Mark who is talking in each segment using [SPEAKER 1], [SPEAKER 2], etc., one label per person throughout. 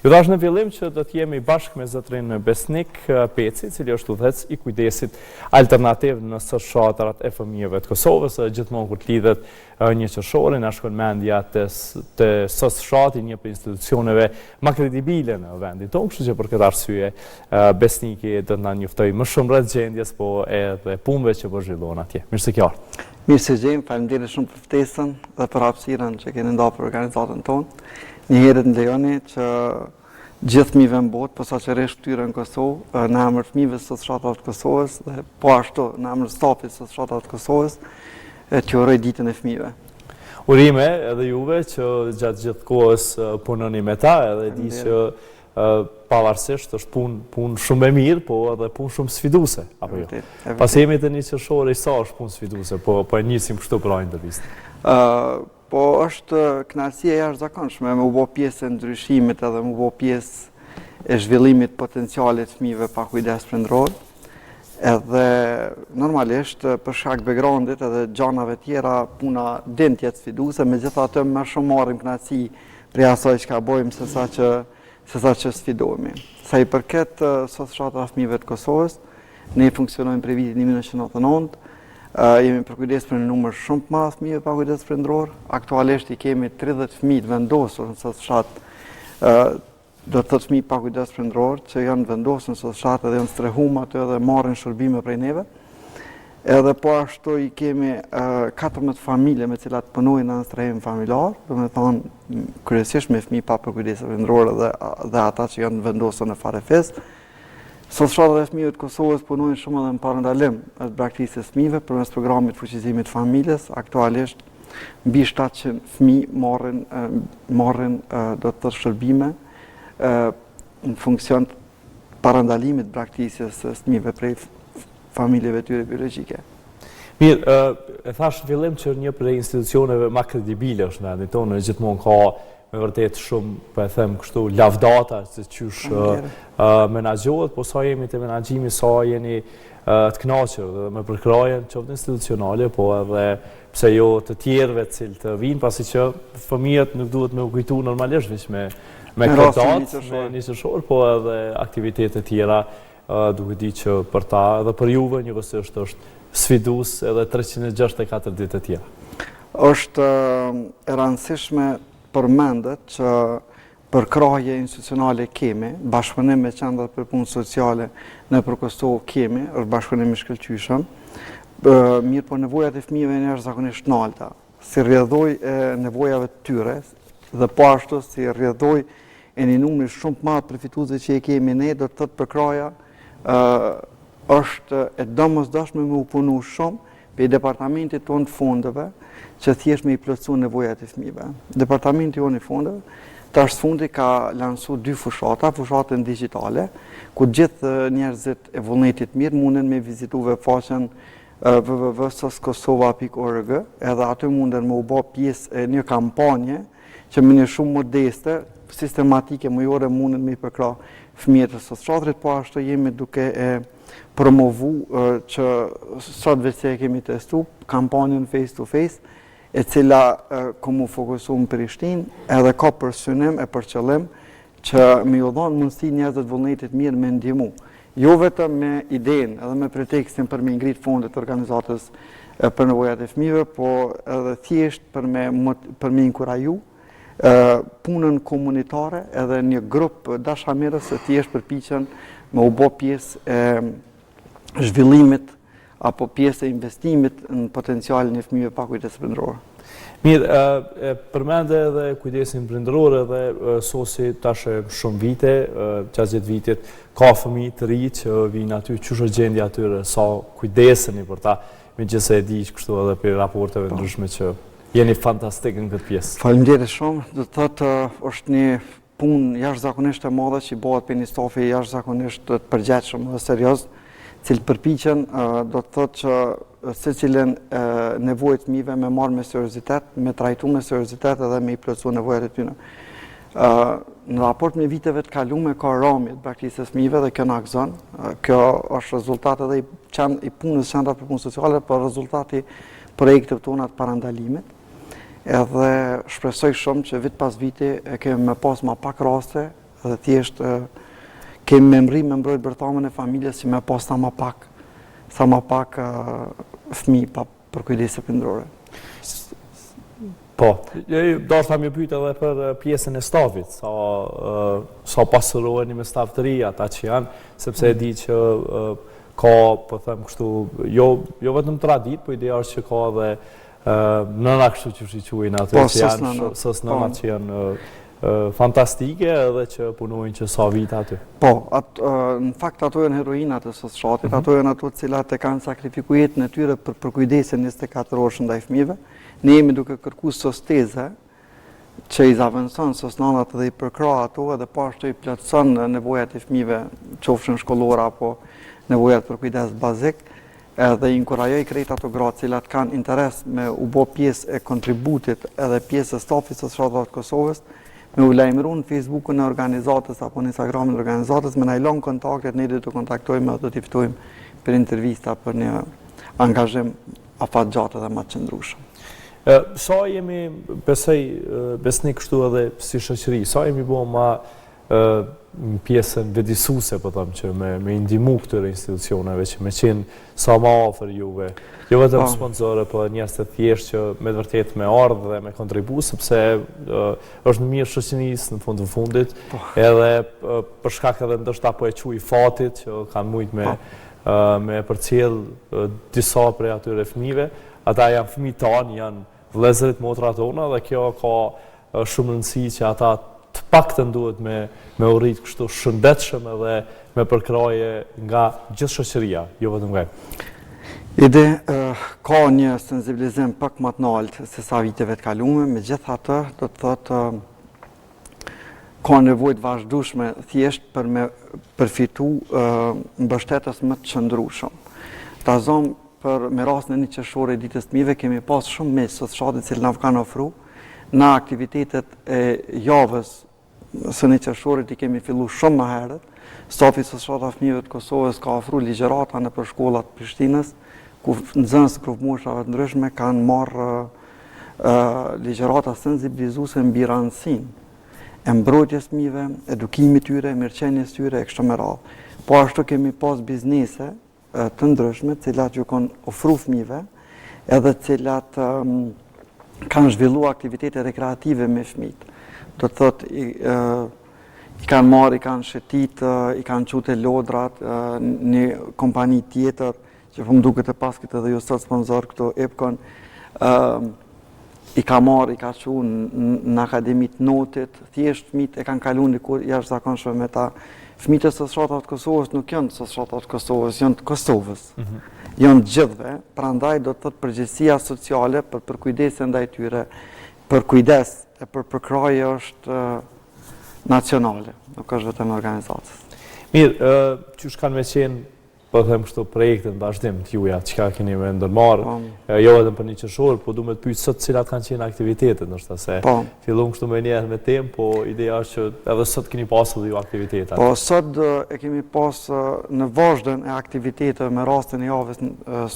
[SPEAKER 1] Ju thashë në fillim që do të jemi bashkë me zotërinë Besnik Peci, i cili është udhëheqës i kujdesit alternativ në SOS Fshatrat e Fëmijëve të Kosovës, edhe gjithmonë kur të lidhet një qershori, na shkon mendja te te SOS Fshati, një prej institucioneve ma kredibile në vendin tonë, kështu që për këtë arsye Besniki do të na njoftojë më shumë rreth gjendjes, po edhe punëve që po zhvillohen atje. Mirë se ke
[SPEAKER 2] ardhur. Mirë se ju gjejmë, faleminderit shumë për ftesën dhe për hapësirën që keni nda për organizatën tonë. Njëherët më lejoni që gjithë fëmijëve në botë, posaçërisht këtyre në Kosovë, në emër të fëmijëve SOS Fshatrave të Kosovës dhe po ashtu në emër të stafit SOS Fshatrave të Kosovës, t'ju uroj ditën e
[SPEAKER 1] fëmijëve. Urime edhe juve që gjatë gjithë kohës punoni me ta edhe di që pavarësisht është punë punë shumë e mirë, po edhe punë shumë sfiduese, apo jo? Pasi jemi te një qershori, sa është punë sfiduese, po po e nisim kështu pra intervistën.
[SPEAKER 2] Ë Po është kënaqësi e jashtëzakonshme me u bo pjesë e ndryshimit edhe me u bo pjesë e zhvillimit potencialit të fëmijëve pa kujdes prindëror. Edhe normalisht për shkak backgroundit edhe gjanave tjera puna din të jetë sfiduese, megjithatë më shumë marrim kënaqësi prej asaj çka bojmë se sa që se sa që sfidohemi. Sa i përket SOS Fshatra Fëmijëve të Kosovës, Ne funksionojmë prej vitit 1999, jemi përkujdes për një numër shumë të madh fëmijëve pa kujdes prindëror. Aktualisht i kemi 30 fëmijë të vendosur në SOS Fshat, do të thotë fëmijë pa kujdes prindëror që janë vendosur në SOS Fshat edhe janë strehum aty edhe marrin shërbime prej neve. Edhe po ashtu i kemi 14 familje me cilat punojnë në strehim familjar, domethonë kryesisht me fëmijë pa përkujdesje prindërore dhe, dhe ata që janë vendosur në farefis. SOS Fshatrat e Fëmijëve të Kosovës punojnë shumë edhe në parandalim të braktisjes së fëmijëve përmes programit fuqizimit të familjes. Aktualisht mbi 700 fëmijë marrin marrin do të thotë shërbime në funksion të parandalimit të braktisjes së fëmijëve prej familjeve tyre biologjike.
[SPEAKER 1] Mirë, e thashë në fillim që një prej institucioneve ma kredibile është në vendin tonë, gjithmonë ka me vërtet shumë, po e them kështu, lavdata se qysh menaxhohet, po sa jemi te menaxhimi, sa jeni të kënaqur dhe me përkrahjen qoftë institucionale, po edhe pse jo të tjerëve të cilët vijnë, pasi që fëmijët nuk duhet me u kujtu normalisht veç me me këtë datë, me një qershor, po edhe aktivitete tjera duke di që për ta edhe për juve njëkohësisht është sfidues edhe 364 ditë të
[SPEAKER 2] tjera. Është e rëndësishme përmendet që përkrahje institucionale kemi, bashkëpunim me qendrat për punë sociale nëpër Kosovë kemi, është bashkëpunim i shkëlqyeshëm. Mirëpo nevojat e fëmijëve janë jashtëzakonisht të nalta. Si rrjedhojë e nevojave të tyre dhe po ashtu si rrjedhojë e një numri shumë të madh përfituesve që e kemi ne, do të thotë përkrahja është e domosdoshme me u punu shumë prej departamentit tonë të fondeve që thjesht me i plotësu nevojat e fëmijëve. Departamenti jonë i fondeve tash së fundi ka lansu dy fushata, fushatën digjitale, ku gjithë njerëzit e vullnetit mirë munden me vizitu webfaqen www.soskosova.org edhe aty munden me u bo pjesë e një kampanje që me një shumë modeste, sistematike, mujore munden me i përkrah fëmijët e SOS Fshatrit, po ashtu jemi duke e promovu që sot veç se e kemi testu, kampanjën face to face, e cila ka m'u fokusu në Prishtinë, edhe ka për synim e për qëllim që me ju dhonë mundësi njerëzve të vullnetit mirë me ndihmu. Jo vetëm me idenë edhe me pretekstin për me ngrit fondet organizatës për nevojat e fëmijëve, po edhe thjesht për me, për me inkuraju punën komunitare edhe një grup dashamirës që thjesht përpiqen me u bo pjesë e zhvillimit apo pjesë e investimit në potencialin e fëmijëve pa kujdes
[SPEAKER 1] prindëror. Mirë, e përmende edhe kujdesin prindëror edhe SOS-i tash e shumë vite, gjatë gjithë vitit, ka fëmijë të ri që vijnë aty, qysh është gjendja atyre, sa kujdeseni për ta, megjithëse e di kështu edhe prej raporteve po. ndryshme që jeni fantastik në këtë
[SPEAKER 2] pjesë. Faleminderit shumë, do të thotë është një punë jashtëzakonisht e madhe që bëhet prej një stafi jashtëzakonisht të përgjegjshëm dhe serioz, cilët përpiqen, do të thotë që secilën nevojë të fëmijëve me marrë me seriozitet, me trajtu me seriozitet edhe me i plotësu nevojat e tyre. Në raport me viteve të kalume ka ramje të braktisjes fëmijëve dhe kjo na gëzon. Kjo është rezultat edhe i, qen, i punës qendra për punë sociale, por rezultat i projekteve tona të parandalimit. Edhe shpresoj shumë që vit pas viti e kemi me pas ma pak raste Edhe thjesht kemi me mrri me mbrojt bërthamën e familjes që me pas sa ma pak sa ma pak fëmijë pa përkujdesje prindërore.
[SPEAKER 1] Po, deshta me pyt edhe për pjesën e stafit, sa, sa pasuroheni me staf të ri, ata që janë, sepse e di që ka, po them kështu, jo, jo vetëm traditë, po ideja është që ka edhe nëna kështu që i quajnë ato po, që janë, SOS nëna po. që janë fantastike edhe që punojnë që sa vite
[SPEAKER 2] aty. Po, at, në fakt ato janë heroinat e SOS Fshatit, mm -hmm. ato janë ato të cilat e kanë sakrifiku jetën e tyre për përkujdesjen 24 orësh ndaj fëmijëve. Ne jemi duke kërku SOS teze që i zavendëson SOS nanat dhe i përkrah ato edhe po ashtu i plotëson nevojat e fëmijëve, qofshin shkollore apo nevojat për kujdes bazik. Edhe i inkurajoj krejt ato gra të cilat kanë interes me u bo pjesë e kontributit edhe pjesë e stafit SOS Fshatrave të Kosovës, me u lajmëru në Facebookun e organizatës apo në Instagramin e organizatës, me na i lënë kontaktet, ne do të kontaktojmë edhe do t'i ftojmë për intervista për një angazhim afatgjatë edhe ma të
[SPEAKER 1] qëndrueshëm. Sa jemi, besoj, besnik kështu edhe si shoqëri, sa jemi bo ma në pjesën vetëdijësuese, po them që me me i ndihmu këtyre institucioneve që me qenë sa ma afër juve, jo vetëm po. sponsorë, po njerëz të thjeshtë që me të vërtetë me ardhë dhe me kontribu, sepse është në mirë shoqërisë në fund të fundit, po. edhe për shkak edhe ndoshta po e quaj fatit që kanë mujt me po. me përcjell disa prej atyre fëmijëve, ata janë fëmijë tanë, janë vëllezërit, motrat tona dhe kjo ka shumë rëndësi që ata të paktën duhet me me u rrit kështu shëndetshëm edhe me përkrahje nga gjithë shoqëria, jo vetëm nga
[SPEAKER 2] Ide, ka një sensibilizim pak më të naltë se sa viteve të kalume, megjithatë, do të thotë, ka nevojë të vazhdueshme thjesht për me përfitu mbështetës më të qëndrueshëm. Ta zomë për me rastin e një qershorit ditës fëmijëve, kemi pas shumë miq SOS Fshatit cilët na kanë ofru, Na aktivitetet e javës së një qershorit i kemi fillu shumë më herët. Stafi i SOS Fshatrave Fëmijëve të Kosovës ka ofru ligjërata nëpër shkollat e Prishtinës, ku nxënës grupmoshave të ndryshme kanë marrë ligjërata sensibilizuese mbi rëndësinë e mbrojtjes fëmijëve, edukimit tyre, mirëqenies tyre e kështu me radhë. Po ashtu kemi pas biznese të ndryshme, të cilat ju kanë ofru fëmijëve, edhe të cilat kanë zhvillu aktivitete rekreative me fëmijët. Do të thotë, i, i kanë marrë, i kanë shëtit, i kanë çu te lodrat, një kompani tjetër, që po më duket e paskit edhe ju sot sponsor këtu, Epkon, i ka marrë, i ka çu në akademi të notit, thjesht fëmijët e kanë kalu një kohë jashtëzakonshme me ta. Fëmijët e SOS Fshatrave të Kosovës nuk janë SOS Fshatrave të Kosovës, janë të Kosovës. Mm -hmm. Janë të gjithëve, prandaj do të thotë përgjegjësia sociale për përkujdesje ndaj tyre, për kujdes e për përkrahje është nacionale, nuk është vetëm e organizatës.
[SPEAKER 1] Mirë, qysh kanë me qenë po them kështu projektet në vazhdim të juja, çka keni me ndërmarrë, po. jo vetëm për një qershor, po du me të pyet sot cilat kanë qenë aktivitetet, ndoshta se po. fillum kështu menjëherë me temë, po ideja është që edhe sot keni pasur edhe ju aktivitete.
[SPEAKER 2] Po sot e kemi pas në vazhdën e aktiviteteve me rastin e javës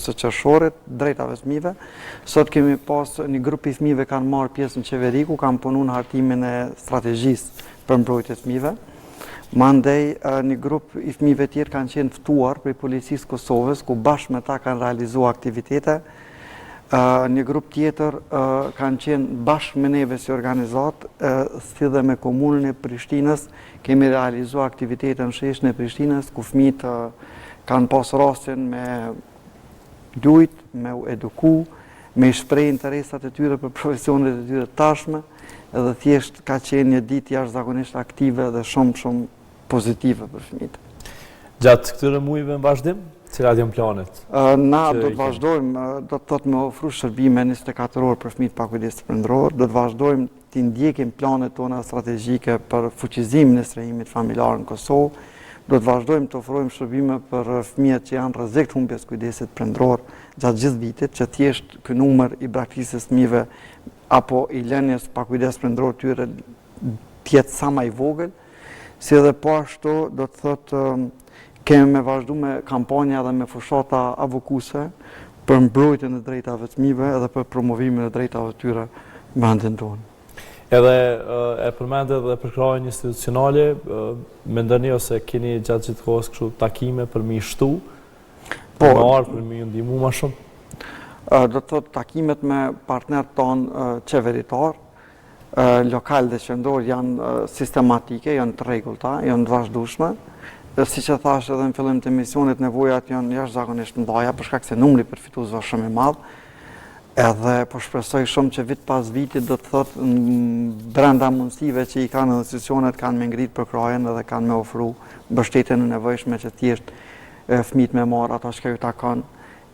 [SPEAKER 2] së qershorit, drejtave të fëmijëve. Sot kemi pas një grup i fëmijëve kanë marrë pjesë në qeveri ku kanë punu në hartimin e strategjisë për mbrojtje të fëmijëve. Mandej, një grup i fëmijëve tjerë kanë qenë ftuar prej Policisë Kosovës, ku bashkë me ta kanë realizu aktivitete. Një grup tjetër kanë qenë bashkë me neve si organizatë, si dhe me komunën e Prishtinës, kemi realizu aktivitete në sheshin e Prishtinës, ku fëmijët kanë pas rastin me lujt, me u eduku, me i shpreh interesat e tyre për profesionet e tyre të ardhshme, edhe thjesht ka qenë një ditë jashtëzakonisht aktive dhe shumë shumë pozitive për
[SPEAKER 1] fëmijët. Gjatë këtyre muajve në vazhdim, cilat janë
[SPEAKER 2] planet? Na do të vazhdojmë, do të thotë me ofru shërbime 24 orë për fëmijët pa kujdes prindëror, do të vazhdojmë t'i ndjekim planet tona strategjike për fuqizimin e strehimit familjar në Kosovë, do të vazhdojmë të ofrojmë shërbime për fëmijët që janë rrezik të humbjes kujdesit prindëror gjatë gjithë vitit, që thjesht ky numër i braktisjes fëmijëve apo i lënies pa kujdes prindëror tyre të jetë sa më i vogël, si edhe po ashtu do të thotë kemi me vazhdu me kampanja dhe me fushata avokuese për mbrojtjen e drejtave të fëmijëve edhe për promovimin e drejtave të tyre në vendin
[SPEAKER 1] tonë. Edhe e përmende edhe përkrahjen institucionale, mendoni ose keni gjatë gjithë kohës kështu takime për me i shtu, po, për me ardhë, për me ju ndihmu ma
[SPEAKER 2] shumë? Do të thotë takimet me partnerët tonë qeveritar, lokal dhe qendror janë sistematike, janë të rregullta, janë të vazhdueshme. Dhe siç e thashë edhe në fillim të emisionit, nevojat janë jashtëzakonisht të mëdha, për shkak se numri i përfituesve është shumë i madh. Edhe po shpresoj shumë që vit pas vitit do të thotë brenda mundësive që i kanë edhe institucionet kanë me ngrit përkrahjen edhe kanë me ofru mbështetjen e nevojshme që thjesht fëmijët me marrë ato çka ju takon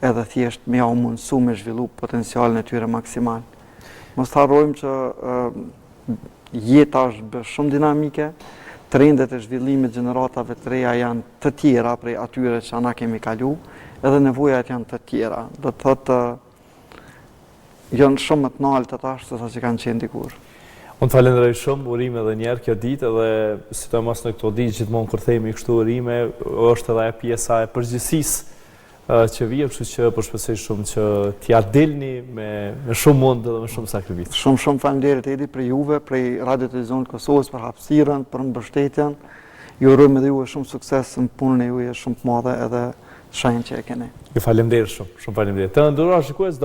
[SPEAKER 2] edhe thjesht me jau mundësu me zhvillu potencialin e tyre maksimal. Mos të harrojmë që jeta është bë shumë dinamike, trendet e zhvillimit gjeneratave të reja janë të tjera prej atyre që na kemi kalu, edhe nevojat janë të tjera. Do të thotë janë shumë më të nalta tash se sa që kanë qenë dikur.
[SPEAKER 1] Unë të falenderoj shumë, urime edhe njëherë kjo ditë edhe sidomos në këto ditë gjithmonë kur themi kështu urime, është edhe ajo pjesa e përgjegjësisë që vije, kështu që po shpresoj shumë që t'ia dilni me, me shumë mund dhe me shumë sakrificë.
[SPEAKER 2] Shumë, shumë faleminderit Edi prej juve, prej Radio Televizionit të Kosovës për hapësirën, për mbështetjen. Ju urojmë edhe juve shumë sukses në punën e juaj shumë të madhe edhe shenjë që e keni.
[SPEAKER 1] Ju faleminderit shumë, shumë faleminderit. Të nderuar shikues, do.